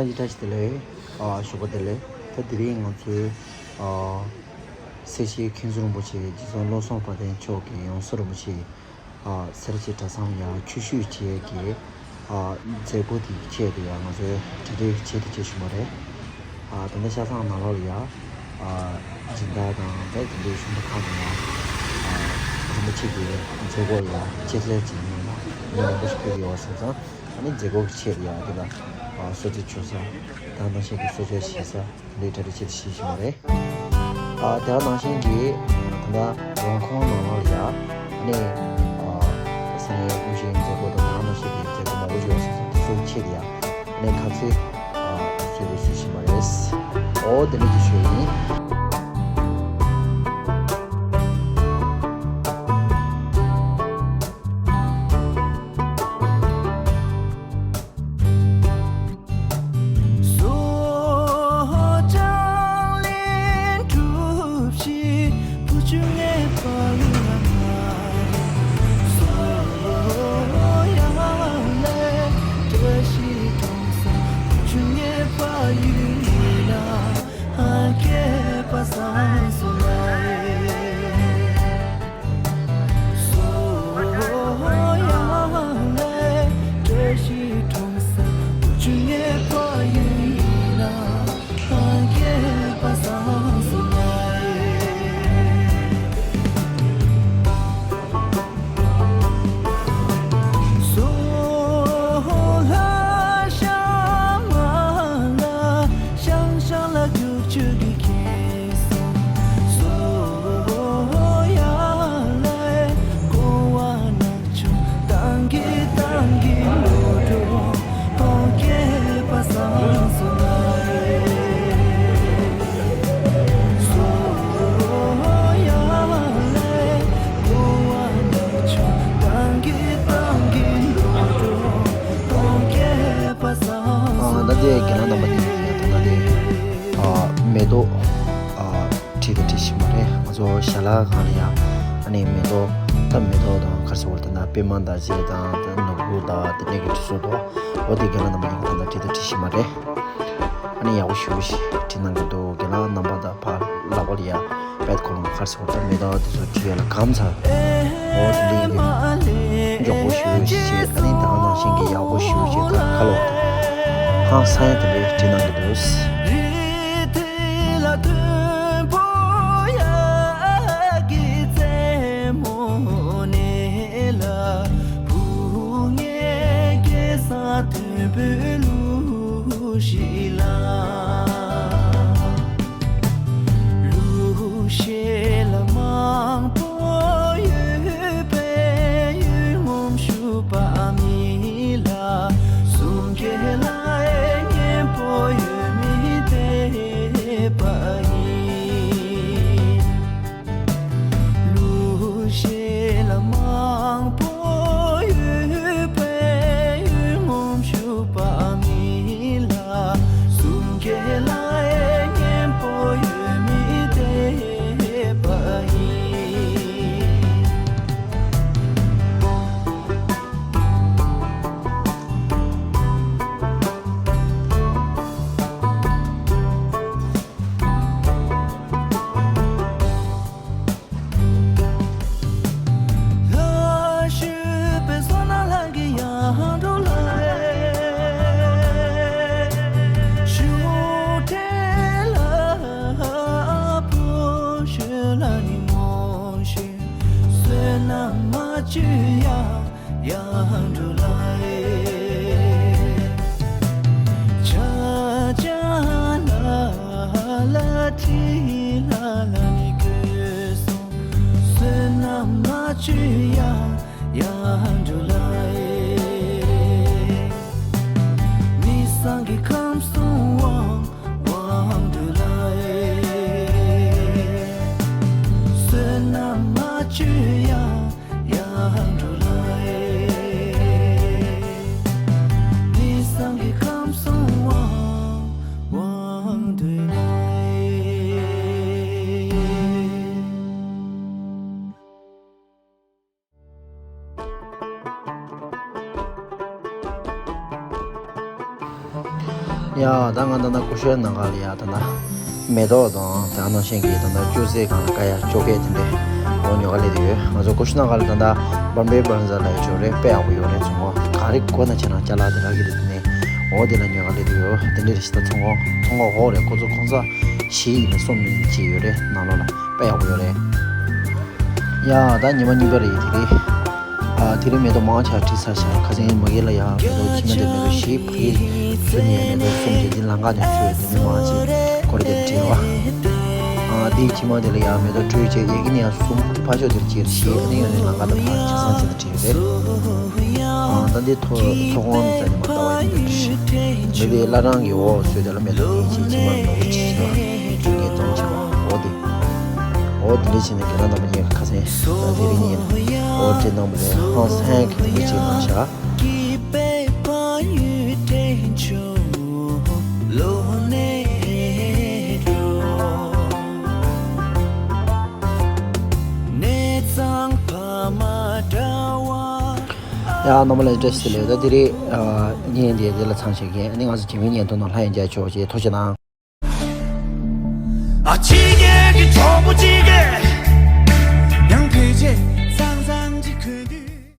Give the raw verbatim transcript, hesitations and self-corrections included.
ཡིག་བཀྲ་ཤིས་བདེ་ལེགས། ཨ་ཞོགས་པ་བདེ་ལེགས། ད་དེ་རིང་ང་ཚོའི་ཨ་སེར་བྱེས་མཁན་ཟུར་རིན་པོ་ཆེ་རྗེ་བཙུན་བློ་བཟང་དཔལ་ལྡན་མཆོག་གི་ཡང་སྲིད་རིན་པོ་ཆེ་ཨ་སེར་བྱེས་གྲྭ་ཚང་ལ་ཡང་ཆོས་ཞུགས་བྱེད་ཀྱི་ཨ་མཛད་སྒོ་དེའི་ཆེད་དུ་ཡང་ང་ཚོས་གྲ་སྒྲིག་བྱེད་དུ་བྱེད་བཞིན་པ་རེད། ཨ་ད་ལྟ་ཤ་ཚང་ནང་ལོགས་ལ་ཡང་ཨ་སྦྱིན་བདག་དང་ད་དེ་འདྲའི་གཞུང་དུ་ཁག་ནས་ཡང་ཨ་རིན་པོ་ཆེ་གི་མཛད་སྒོ་ལ་ཡང་ཆེད་ལས་བྱེད་མཁན་ལ་མི་མང་པོ་ཞིག་ཕེབས་ཡོད་པ་སོང་ཙང་། ཨ་ནི་མཛད་སྒོ་གི་ཆེད་དུ་ཡང་དེ་ལ་ཨ་གསོལ་ཚིགས་མཆོད་ས་དང་ནང་བཞིན་གྱི་གསོལ་ཇ་བཞེས་ས་དེ་འདྲའི་གྲ་སྒྲིག་ཆེད་དུ་བྱེད་བཞིན་པ་རེད། ཨ་དེ་ག་ནང་བཞིན་གྱི་ད་ལྟ་རོང་ཁོངས་ནང་ལོགས་ལ་ཡང་ཨ་ནི་ཨ་ས་གནས་དབུ་འབྱེད་མཛད་སྒོ་དང་དེ་ག་ནང་བཞིན་གྱི་མཛད་སྒོ་མང་པོ་ཡོད་སོང་ཙང་དེ་ཚོའི་ཆེད་དུ་ཡང་ཨ་ནི་ཁ་ཚིག་ཨ་གསོལ་རས་གསོལ་བཞིན་པ་རེད། ཨོ་དེ་འདྲ་ཅིག་ཞུ་ཡིན། ཨ་ད་ལྟའི་རྒན་ལགས་རྣམ་པ་འདི་ཡང་ད་ལྟ་དེ་ཨ་མེ་ཏོག་ཨ་བྲིས་དང་བྲིས་བཞིན་པ་རེད། ང་ཚོ་ཞལ་ལག་སྒང་ལ་ཡང་ཨ་ནི་མེ་ཏོག་ད་མེ་ཏོག་དང་ག་རེ་ཟེར་དགོས་རེད། ད་ལྟ་པད་མ་འདབ་བརྒྱད་དང་ད་ནོར་བུ་དང་དེ་འདྲའི་གི་བྲིས་སོང་འདུག་འོ་དེ་རྒན་ལགས་རྣམ་པ་ཡང་ད་ལྟ་བྲིས་དང་བྲིས་བཞིན་པ་རེད། ཨ་ནི་ཡག་པོ་ཞེ་པོ་ཞིག་བྲིས་གནང་གི་འདུག་རྒན་ལགས་རྣམ་པ་དང་ཕར་ལག་པ་ལ་ཡ་པད་ཁོ་ལོང་ཁར་སོང་ད་མེ་ཏོག་དེ་ཚོ་བྲིས་ཡ་ལ་གམ་ཚ། འོ་དེ་འདྲ་ཡིན་གི་མགྱོགས་པོ་ཞེ་པོ་ཞིག་བྱས། ཨ་ནི་ད་ག་ནང་བཞིན་གྱི་ཡག་པོ་ཞེ་པོ་བྱས། ད་ཁ་ལོ་ཧང་སང་ཡ་དེ་འདྲ་བྲིས་གནང་གི་འདུག་ཡ་ད་ང་ད་ལྟ་ཀུ་ཤུ་ནང་ག་ལ་ཡ་ད་ལྟ་མེ་ཏོག་དང་དེ་ནང་བཞིན་གྱི་ད་ལྟ་ཅུ་སའི་སྒང་ལ་ཀ་ཡ་ཅོ་ཀེ་དེ་འདྲས་འོ་ཉོ་ག་སླེབས་ཡོད། ང་ཚོ་ཀུ་ཤུ་ནང་ག་ལ་ད་ལྟ་བམ་བེ་བྷར་ཛ་ལ་ཡོད་ཅོ་རེད། དཔེ་ཡག་པོ་ཡོད་རེད། ཚོང་ཁང་ག་རེ་དགོས་ན་ཁྱེད་རང་ཅ་ལག་དེ་རག་གི་རེད། དེ་ནས་འོ་དེ་ལ་ཉོ་ག་སླེབས་ཡོད། དེ་འདྲས་རེད། ཤི་ད་ཚོང་ཁང་ཚོང་ཁང་འོག་རེད། ཁོ་ཚོ་ཁོང་ཚོ་བཞི་ཡིན་ན་གསུམ་ཡིན་ཅིག་ཡོད་རེད། ནང་ལོགས་ལ་དཔེ་ཡག་པོ་ཡོད་རེད། ཡ་ད་ཉི་མ་གཉིས་པ་རེད། དེ་རིང་ཨ་དེ་རིང་མེ་ཏོག་མང་ཆེ་བ་བྲིས་ཚར་ཤག་ཁ་སང་མ་གི་ལ་ཡ་མེ་ཏོག་ཁྱི་མ་དེ་མེ་ཏོག་བཞི་ཕ་གི་ཚོས་ནས་མེ་ཏོག་གསུམ་དེ་འདི་ལང་ཀ་ནས་ཚོས་དེ་ནས་མང་ཆེ་ཁོ་རེ་དེ་བྲིས་པ། ཨ་དེའི་ཁྱི་མ་དེ་ལ་ཡ་མེ་ཏོག་དྲུག་བྱས་ཡ་གི་ནས་ཡ་གསུམ་ཕ་ཕྱོགས་དེར་བྱས་བཞི་ཨ་ནི་ཡོད་ནས་ལང་ཀ་དང་ཕར་ཆ་ཚང་བྱས་ཏེ་བྲིས་རེད། ཨ་ད་འདི་ཐོ་ཐོག་ཁོང་ནས་ཙ་ནས་མ་ལྟ་བ་ཡིན་པ་རེད། མི་དེ་བླ་བྲང་གི་འོག་ཚོས་དེ་ལ་མེ་ཏོག་དེའི་ཆེ་ཁྱི་མ་ནོར་བུ་བྲིས་པ་དྲུག་བརྒྱད་སྟོང་བྱས་པ་འོ་དེ། འོ་དེ་འདྲ་བྱས་ནས་རྒན་ལགས་རྣམ་པ་གཉིས་ཀྱི་ཁ་སང་ད་དེ་རིང་ཡིན། འོ་དེ་གནང་བ་རེད། ཧང་སང་གི་དེ་འདྲ་བྱས་གནང་ཤག་ཡ་རྣམ་པ་ལ་བཀྲ་ཤིས་བདེ་ལེགས། ད་དེ་རིང་ཨ་བརྙན་དེ་འདི་ལ་མཚམས་བཞག་གི་ཡིན། ཨ་ནི་ང་ཚོ་རྗེས་མའི་བརྙན་ཐུང་ནང་ལྷན་རྒྱས་ཆོག་ཅེས་ཐུགས་རྗེ་གནང་། ཨ་ཕྱི་རྒྱལ་གྱི་གྲོགས་པོ་གཅིག་གིས་ཡང་ཕལ་ཆེར་